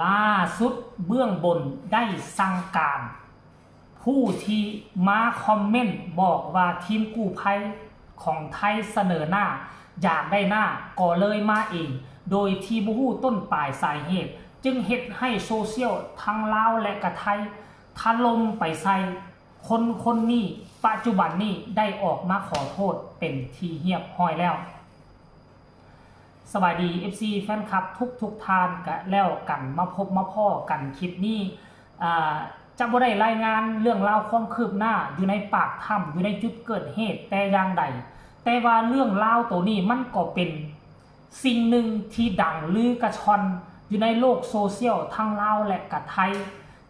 ລ່າສຸດເບື້ອງບົນໄດ້ສັ່ງການ ຜູ້ທີ່ມາຄອມເມັນບອກວ່າທີມກູ້ໄພຂອງໄທສະເໜີໜ້າ ຢາກໄດ້ໜ້າ ກໍເລີຍມາເອງ ໂດຍທີ່ບໍ່ຮູ້ຕົ້ນປາຍສາເຫດ ຈຶ່ງເຮັດໃຫ້ໂຊຊຽວທັງລາວ ແລະ ກະໄທຖະຫຼົ່ມໄປໃສ່ ຄົນຄົນນີ້ ປະຈຸບັນນີ້ໄດ້ອອກມາຂໍໂທດເປັນທີ່ຮຽບຮ້ອຍແລ້ວ. ສະບາຍດີ ເອັຟຊີ ແຟນຄລັບທຸກໆທ່ານ ກະແລ້ວກັນ ມາພົບມາພໍ້ກັນຄລິບນີ້ ອາ ຈະບໍ່ໄດ້ລາຍງານເລື່ອງລາວຄວາມຄືບໜ້າຢູ່ໃນປາກຖ້ຳ ຢູ່ໃນຈຸດເກີດເຫດແຕ່ຢ່າງໃດ ແຕ່ວ່າເລື່ອງລາວໂຕນີ້ມັນກໍເປັນ ສິ່ງໜຶ່ງທີ່ດັງລືກະຊ່ອນຢູ່ໃນໂລກໂຊຊຽວທັງລາວ ແລະ ກະໄທ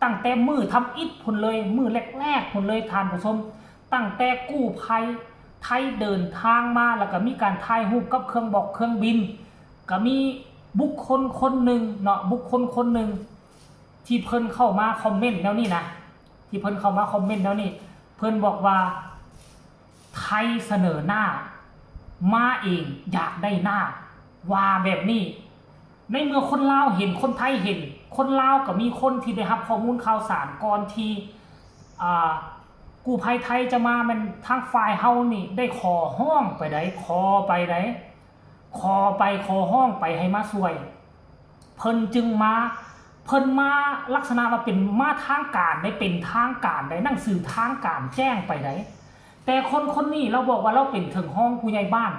ຕັ້ງແຕ່ມື້ທຳອິດພຸ້ນເລີຍ ມື້ແລກໆພຸ້ນເລີຍທ່ານຜູ້ຊົມ ຕັ້ງແຕ່ກູ້ໄພໄທເດີນທາງມາ ແລ້ວກະມີການຖ່າຍຮູບກັບເຄື່ອງບອກເຄື່ອງບິນ ກະມີບຸກຄົນຄົນໜຶ່ງເນາະ ບຸກຄົນຄົນໜຶ່ງ ທີ່ເພິ່ນເຂົ້າມາຄອມເມັນແນວນີ້ນະ ທີ່ເພິ່ນເຂົ້າມາຄອມເມັນແນວນີ້ ເພິ່ນບອກວ່າ ໄທສະເໜີໜ້າ ມາເອງ ຢາກໄດ້ໜ້າ ວ່າແບບນີ້ ໃນເມື່ອຄົນລາວເຫັນ ຄົນໄທເຫັນ ຄົນລາວກໍມີຄົນທີ່ໄດ້ຮັບຂໍ້ມູນຂ່າວສານກ່ອນທີ່ ອາ ກູ້ໄພໄທຈະມາ ແມ່ນທາງຝ່າຍເຮົານີ້ໄດ້ຂໍຮ້ອງໄປໃດ ຂໍໄປໃດ ຂໍໄປ ຂໍຮ້ອງໄປໃຫ້ມາຊ່ວຍ ເພິ່ນຈຶ່ງມາ ເພິ່ນມາລັກສະນະວ່າເປັນ ມາທາງການໃດ ເປັນທາງການໃດ ໜັງສືທາງການແຈ້ງໄປໃດ ແຕ່ຄົນຄົນນີ້ລາວບອກວ່າລາວເປັນເຖິງຮອງຜູ້ໃຫຍ່ບ້ານ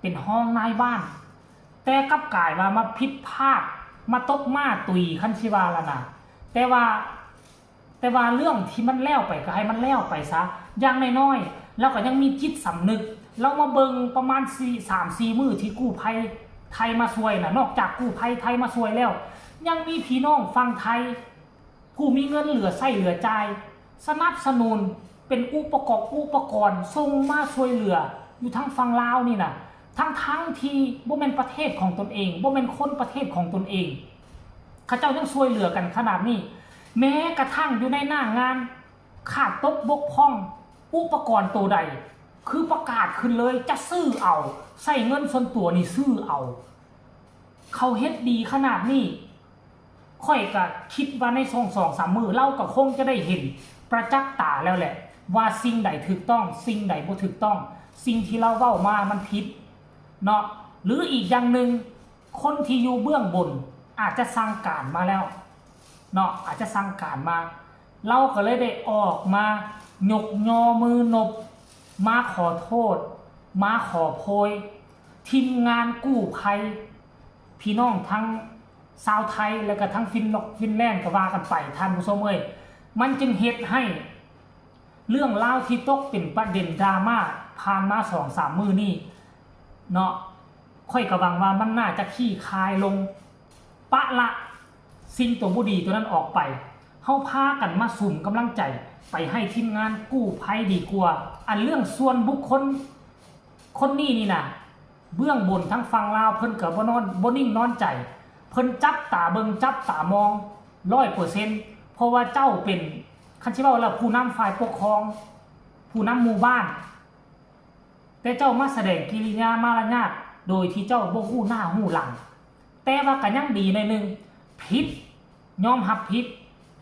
ເປັນຮອງນາຍບ້ານ ແຕ່ກັບກາຍວ່າມາຜິດພາດ ມາຕົກມ້າຕຸຍ ຄັນຊິວ່າລະນະ ແຕ່ວ່າ ແຕ່ວ່າເລື່ອງທີ່ມັນແລ້ວໄປກໍໃຫ້ມັນແລ້ວໄປຊະ ຢ່າງນ້ອຍໆ ລາວກໍຍັງມີຈິດສຳນຶກ ລາວມາເບິ່ງປະມານສີ່ ສາມສີ່ມື້ທີ່ກູ້ໄພໄທມາຊ່ວຍນະ ນອກຈາກກູ້ໄພໄທມາຊ່ວຍແລ້ວ ຍັງມີພີ່ນ້ອງຝັ່ງໄທ ຜູ້ມີເງິນເຫຼືອໃຊ້ເຫຼືອຈ່າຍ ສະໜັບສະໜູນເປັນອຸປະກອບອຸປະກອນ ສົ່ງມາຊ່ວຍເຫຼືອຢູ່ທາງຝັ່ງລາວນີ້ນະ ທັງໆທີ່ບໍ່ແມ່ນປະເທດຂອງຕົນເອງ ບໍ່ແມ່ນຄົນປະເທດຂອງຕົນເອງ ເຂົາເຈົ້າຍັງຊ່ວຍເຫຼືອກັນຂະໜາດນີ້ ແມ້ກະທັ່ງຢູ່ໃນໜ້າງານຂາດຕົກບົກຜ່ອງ ອຸປະກອນໂຕໃດ ຄືປະກາດຂຶ້ນເລີຍ ຈະຊື້ເອົາ ໃຊ້ເງິນສ່ວນຕົວນີ້ຊື້ເອົາ ເຂົາເຮັດດີຂະໜາດນີ້ ຂ້ອຍກະຄິດວ່າໃນຊ່ວງສອງສາມມື້ ລາວກະຄົງຈະໄດ້ເຫັນປະຈັກຕາແລ້ວແຫຼະ ວ່າສິ່ງໃດຖືກຕ້ອງ ສິ່ງໃດບໍ່ຖືກຕ້ອງ ສິ່ງທີ່ລາວເວົ້າມາມັນຜິດເນາະ ຫຼືອີກຢ່າງໜຶ່ງ ຄົນທີ່ຢູ່ເບື້ອງບົນອາດຈະສັ່ງການມາແລ້ວເນາະ ອາດຈະສັ່ງການມາ ລາວກໍເລີຍໄດ້ອອກມາຍົກຍໍມືນົບ ມາຂໍໂທດ ມາຂໍໂພຍ ທີມງານກູ້ໄພ ພີ່ນ້ອງທັງຊາວໄທ ແລະກະທັງຟິນລັອກຟິນແລນ ກໍວ່າກັນໄປ ທ່ານຜູ້ຊົມເອີຍ ມັນຈຶ່ງເຮັດໃຫ້ ເລື່ອງລາວທີ່ຕົກເປັນປະເດັນດຣາມາຜ່ານມາສອງສາມມື້ນີ້ເນາະ ຂ້ອຍກໍຫວັງວ່າມັນໜ້າຈະຂີ້ຄາຍລົງ ປະລະສິ່ງຕົວບໍ່ດີຕົວນັ້ນອອກໄປ ເຮົາພາກັນມາສຸມກຳລັງໃຈໄປໃຫ້ທີມງານກູ້ໄພດີກວ່າ ອັນເລື່ອງສ່ວນບຸກຄົນ ຄົນນີ້ນີ້ນະ ເບື້ອງບົນທາງຝັ່ງລາວເພິ່ນກໍບໍ່ນອນ ບໍ່ນິ່ງນອນໃຈ ເພິ່ນຈັບຕາເບິ່ງຈັບຕາມອງຮ້ອຍເປີເຊັນ ເພາະວ່າເຈົ້າເປັນ ຄັນຊິເວົ້າແລ້ວ ຜູ້ນຳຝ່າຍປົກຄອງ ຜູ້ນຳໝູ່ບ້ານ ແຕ່ເຈົ້າມາສະແດງກິລິຍາມາລະຍາດໂດຍທີ່ເຈົ້າບໍ່ຮູ້ໜ້າຮູ້ຫຼັງ ແຕ່ວ່າກໍຍັງດີໜ້ອຍໜຶ່ງ ຜິດ ຍອມຮັບຜິດ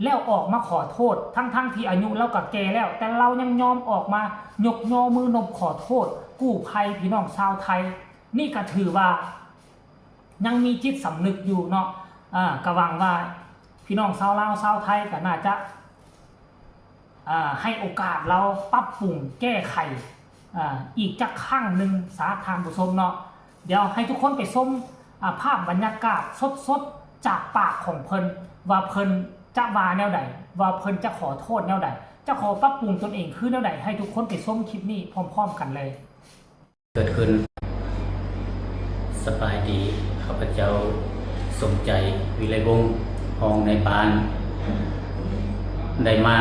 ແລ້ວອອກມາຂໍໂທດ ທັງໆທີ່ອາຍຸລາວກໍແກ່ແລ້ວ ແຕ່ລາວຍັງຍອມອອກມາຍົກຍໍມືນົບຂໍໂທດ ກູ້ໄພພີ່ນ້ອງຊາວໄທ ນີ້ກໍຖືວ່າຍັງມີຈິດສຳນຶກຢູ່ເນາະ ອາ ກໍຫວັງວ່າພີ່ນ້ອງຊາວລາວຊາວໄທກໍໜ້າຈະ ອາ ໃຫ້ໂອກາດລາວປັບປຸງແກ້ໄຂ ອາ ອີກຈັກຄັ້ງໜຶ່ງຊະ ທ່ານຜູ້ຊົມເນາະ. ດຽວໃຫ້ທຸກຄົນໄປຊົມ ອາ ພາບບັນຍາກາດສົດໆຈາກປາກຂອງເພິ່ນ ວ່າເພິ່ນຈະວ່າແນວໃດ ວ່າເພິ່ນຈະຂໍໂທດແນວໃດ ຈະຂໍປັບປຸງຕົນເອງຄືແນວໃດ ໃຫ້ທຸກຄົນໄປຊົມຄລິບນີ້ພ້ອມໆກັນເລີຍ. ເກີດຂຶ້ນ. ສະບາຍດີ, ຂ້າພະເຈົ້າ ສົມໃຈ ວິໄລວົງ ຮອງນາຍບ້ານ ໄດ້ມາ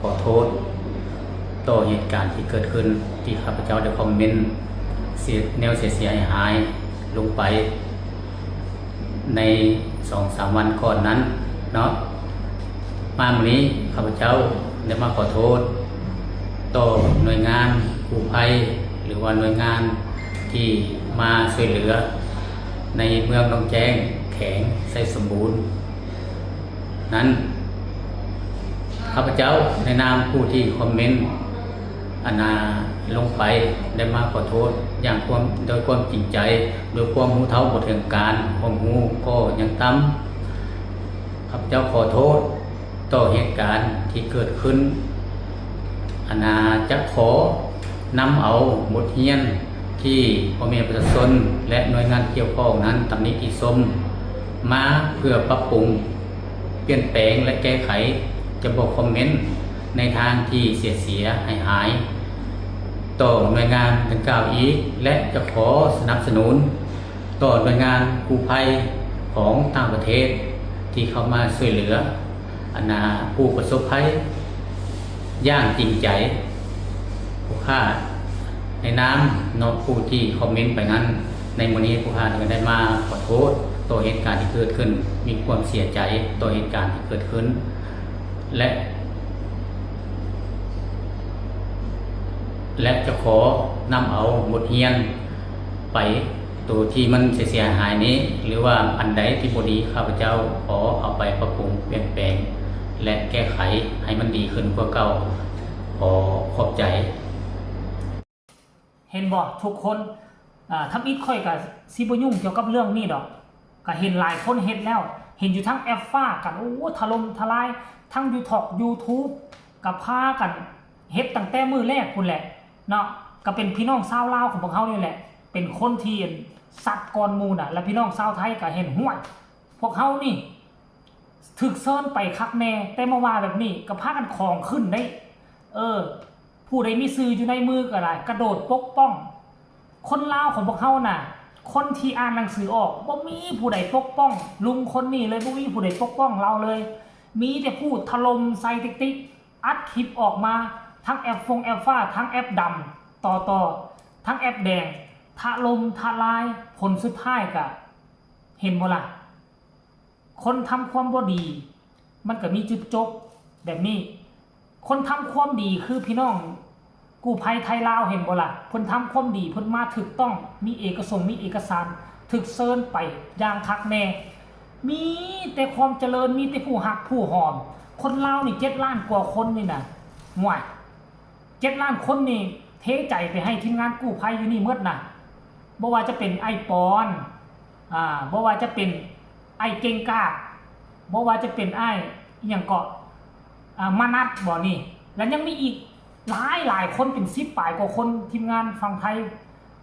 ຂໍໂທດຕໍ່ເຫດການທີ່ເກີດຂຶ້ນ ທີ່ຂ້າພະເຈົ້າໄດ້ຄອມເມັນເສຍ ແນວເສຍຫາຍໆລົງໄປ ໃນສອງສາມວັນກ່ອນນັ້ນເນາະ. ມາມື້ນີ້ ຂ້າພະເຈົ້າໄດ້ມາຂໍໂທດຕໍ່ໜ່ວຍງານກູ້ໄພ ຫຼືວ່າໜ່ວຍງານທີ່ມາຊ່ວຍເຫຼືອໃນເມືອງໜອງແຈ້ງ ແຂວງໄຊສົມບູນ ນັ້ນ ຂ້າພະເຈົ້າໃນນາມຜູ້ທີ່ຄອມເມັນ ອັນນາ ລົງໄປ ໄດ້ມາຂໍໂທດຢ່າງຄວາມ ໂດຍຄວາມຈິງໃຈ, ໂດຍຄວາມຮູ້ເທົ່າບໍ່ເຖິງການ, ຄວາມຮູ້ກໍຍັງຕ່ຳ. ຂ້າພະເຈົ້າຂໍໂທດຕໍ່ເຫດການທີ່ເກີດຂຶ້ນ. ອັນນາ ຈະຂໍນຳເອົາບົດຮຽນທີ່ພໍ່ແມ່ປະຊາຊົນ ແລະ ໜ່ວຍງານກ່ຽວຂ້ອງນັ້ນຕຳໜິຕິຊົມມາເພື່ອປັບປຸງ ປ່ຽນແປງ ແລະ ແກ້ໄຂ, ຈະບໍ່ຄອມເມັນໃນທາງທີ່ເສຍຫາຍໆ ຕໍ່ໜ່ວຍງານດັ່ງກ່າວອີກ ແລະ ຈະຂໍສະໜັບສະໜູນຕໍ່ໜ່ວຍງານກູ້ໄພຂອງຕ່າງປະເທດທີ່ເຂົ້າມາຊ່ວຍເຫຼືອ ອັນນາ ຜູ້ປະສົບໄພຢ່າງຈິງໃຈ. ພວກຂ້າໃນນາມເນາະ ຜູ້ທີ່ຄອມເມັນໄປນັ້ນ ໃນມື້ນີ້ພວກຂ້າກໍໄດ້ມາຂໍໂທດຕໍ່ເຫດການທີ່ເກີດຂຶ້ນ, ມີຄວາມເສຍໃຈຕໍ່ເຫດການທີ່ເກີດຂຶ້ນ ແລະ ແລະ ຈະຂໍນຳເອົາບົດຮຽນໄປ ໂຕທີ່ມັນເສຍຫາຍໆນີ້ ຫຼືວ່າອັນໃດທີ່ບໍ່ດີ ຂ້າພະເຈົ້າຂໍເອົາໄປປັບປຸງປ່ຽນແປງ ແລະ ແກ້ໄຂໃຫ້ມັນດີຂຶ້ນກວ່າເກົ່າ. ຂໍຂອບໃຈ. ເຫັນບໍ່ທຸກຄົນ? ອາ ທຳອິດຂ້ອຍກະຊິບໍ່ຫຍຸ້ງກ່ຽວກັບເລື່ອງນີ້ດອກ. ກະເຫັນຫຼາຍຄົນເຮັດແລ້ວ, ເຫັນຢູ່ທັງແອັບຟ້າກັນ ໂອ້ ຖະຫຼົ່ມທະລາຍ, ທັງຢູທອກ ຢູທູບ ກະພາກັນເຮັດຕັ້ງແຕ່ມື້ແລກພຸ້ນແຫຼະເນາະ. ກະເປັນພີ່ນ້ອງຊາວລາວຂອງພວກເຮົານີ້ແຫຼະ ເປັນຄົນທີ່ ອັນ ຊັດກ່ອນໝູ່ນະ. ແລ້ວພີ່ນ້ອງຊາວໄທກະເຫັນ ຫ້ວຍ ພວກເຮົານີ້ ຖືກເຊີນໄປຄັກແນ່, ແຕ່ມາວ່າແບບນີ້ກໍພາກັນຂອງຂຶ້ນໄດ໋. ເອີ ຜູ້ໃດມີຊື່ຢູ່ໃນມືກໍໄດ້ ກະໂດດປົກປ້ອງ. ຄົນລາວຂອງພວກເຮົານະ ຄົນທີ່ອ່ານໜັງສືອອກ ບໍ່ມີຜູ້ໃດປົກປ້ອງລຸງຄົນນີ້ເລີຍ, ບໍ່ມີຜູ້ໃດປົກປ້ອງລາວເລີຍ. ມີແຕ່ຜູ້ຖະຫຼົ່ມໃສ່ຕິກໆ ອັດຄລິບອອກມາ ທັງແອັບຟົງແອັບຟ້າ ທັງແອັບດຳ ຕໍ່ໆ ທັງແອັບແດງ ຖະຫຼົ່ມທະລາຍ. ຜົນສຸດທ້າຍກະ ເຫັນບໍ່ລະ? ຄົນທຳຄວາມບໍ່ດີ ມັນກໍມີຈຸດຈົບແບບນີ້. ຄົນທຳຄວາມດີຄືພີ່ນ້ອງກູ້ໄພໄທລາວ ເຫັນບໍ່ລະ? ເພິ່ນທຳຄວາມດີ ເພິ່ນມາຖືກຕ້ອງ ມີເອກະສົງ ມີເອກະສານ ຖືກເຊີນໄປຢ່າງຄັກແນ່. ມີແຕ່ຄວາມຈະເລີນ ມີແຕ່ຜູ້ຮັກຜູ້ຫອມ. ຄົນລາວນີ້ເຈັດລ້ານກວ່າຄົນນີ້ນະ ຫ້ວຍ ເຈັດລ້ານຄົນນີ້ເທໃຈໄປໃຫ້ທີມງານກູ້ໄພຢູ່ນີ້ໝົດນະ. ບໍ່ວ່າຈະເປັນອ້າຍປອນ ອາ ບໍ່ວ່າຈະເປັນອ້າຍເກັ່ງກາດ ບໍ່ວ່າຈະເປັນອ້າຍ ອີ່ຫຍັງເກາະ ອາ ມານັດບໍນີ້ ແລະ ຍັງມີອີກຫຼາຍໆຄົນ ເປັນສິບປາຍກວ່າຄົນ ທີມງານຝັ່ງໄທ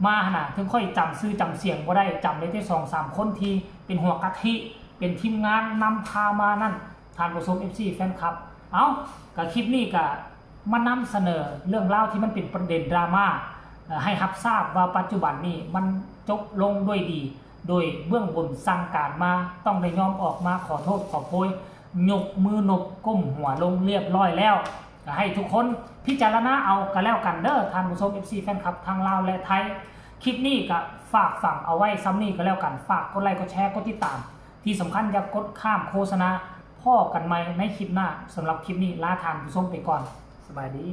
ມາຫັ້ນນະ. ເຖິງຂ້ອຍຈຳຊື່ຈຳສຽງບໍ່ໄດ້ ຈຳໄດ້ແຕ່ສອງສາມຄົນທີ່ເປັນຫົວກະທິ ເປັນທີມງານນຳພາມານັ້ນ ທ່ານຜູ້ຊົມ ເອັຟຊີ ແຟນຄລັບ. ເອົ້າ ກະຄລິບນີ້ກະ ມານຳສະເໜີເລື່ອງລາວທີ່ມັນເປັນປະເດັນດຣາມາ ເອີ ໃຫ້ຮັບຊາບວ່າປັດຈຸບັນນີ້ມັນຈົບລົງດ້ວຍດີ ໂດຍເບື້ອງບົນສັ່ງການມາ ຕ້ອງໄດ້ຍອມອອກມາຂໍໂທດຂໍໂພຍ ຍົກມືນົບກົ້ມຫົວລົງລຽບຮ້ອຍແລ້ວ. ກະໃຫ້ທຸກຄົນພິຈາລະນາເອົາກະແລ້ວກັນເດີ ທ່ານຜູ້ຊົມ ເອັຟຊີ ແຟນຄລັບ ທັງລາວ ແລະ ໄທ. ຄລິບນີ້ກະຝາກຝັງເອົາໄວ້ຊ່ຳນີ້ກະແລ້ວກັນ. ຝາກກົດໄລ ກົດແຊ ກົດຕິດຕາມ. ທີ່ສຳຄັນຢ່າກົດຂ້າມໂຄສະນາ. ພໍ້ກັນໃໝ່ໃນຄລິບໜ້າ. ສຳລັບຄລິບນີ້ລາທ່ານຜູ້ຊົມໄປກ່ອນ. ສະບາຍດີ.